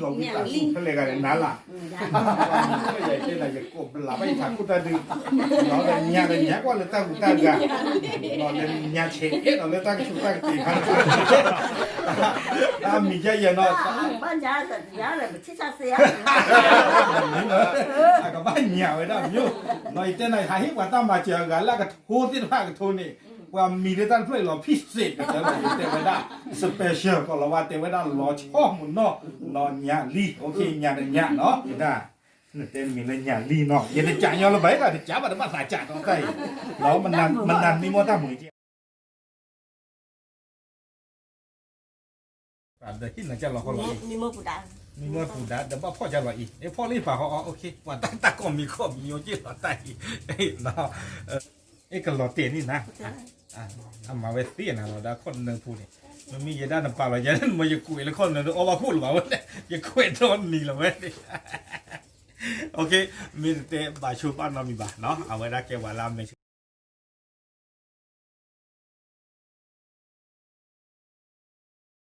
လီၤဝံသးစူၤဖဲလဲၣ်ဂၤန့ၣ်နၤလၢ်, ယတဲနၤ ယကိးဘျးဘၣ်ယထးခိၣ်တၢ်ဒုး, လီၤဒီးညါဒီးညါကွၢ်လၢတၢ်ဟူးတၢ်ဂဲၤ, လီၤဒီးညါဆဲးအဲၣ်ဒီးလၢတၢ်ကဆူးတၢ်ကတ့ၤခါန့ၣ်, တၢ်မံၤယဲယဲနီၤ, အကဘၣ်ညါဝဲဒၣ်မ့ၢ်, လီၤယတဲနၤ ဟးဟ့ၣ်ပှၤတၢ်မၤစၢၤအဂၤလၢအကထိသ့ၣ်တဖၣ်အကထိန့ၣ်, ပှၤမံၤဒၣ်တၢ်တဖျၢၣ်လီၤဖံးစ့းကတၢၢ်လီၤ, ယတဲဝဲဒၣ် special ကီးလီၤဝါ တဲဝဲဒၣ်လီၤဆီမုၢ်နီၢ်, လီၤညါလံ, ညါတညါနီၤ, ယဒၣ်, နတဲမံၤလၢညါလံနီၤ, ယတကးညီလၢၤဘၣ် တကးဘၣ်တဘၣ်သးကးဒီးတၢ်အံၤ, လီၤမနၤမ့ၢ်မီၢ်တၢ်မုာ်က့ ဒီးဟ့ၣ်နၤကၢ်လီၤခီလီၤအံၤ, မံမီၢ်ပူၤဒါ ဒီးဘၣ်ဖီၣ်ကၢ်လီၤအံၤ, အဖီၣ်လၢပာ်ဃီအီၤ, ပှၤတၢ်တၢ်ကီၢ်မံၤခီၣ်မံၤညီက့ၢ်လီၤတၢ်အံၤ, အ့ၣ်ကလီၤတဲာ်န့ၣ်နၤ, အမၤဝဲသ့နၤလီၤ ဒီးခီၣ်နၢဖိန့ၣ်, မ့မ့ၢ်ယဲဒၣ်နပာ်လီၤယဲ မ့ၢ်ယကွဲးလၢခီၣ်နၢ အီၣ်ဘၣ်ခိၣ်လၢၤဘၣ်ဝဲန့ၣ် ယကွဲးထီၣ်နံၤလီၤဝဲန့ၣ်, မ့ၢ်တတဲဘၣ်ဆိဘၣ်နီတမံၤဘၣ်နီၤ, အဝဲဒၣ်ကဲပှၤလၢအမဲာ်ဆိ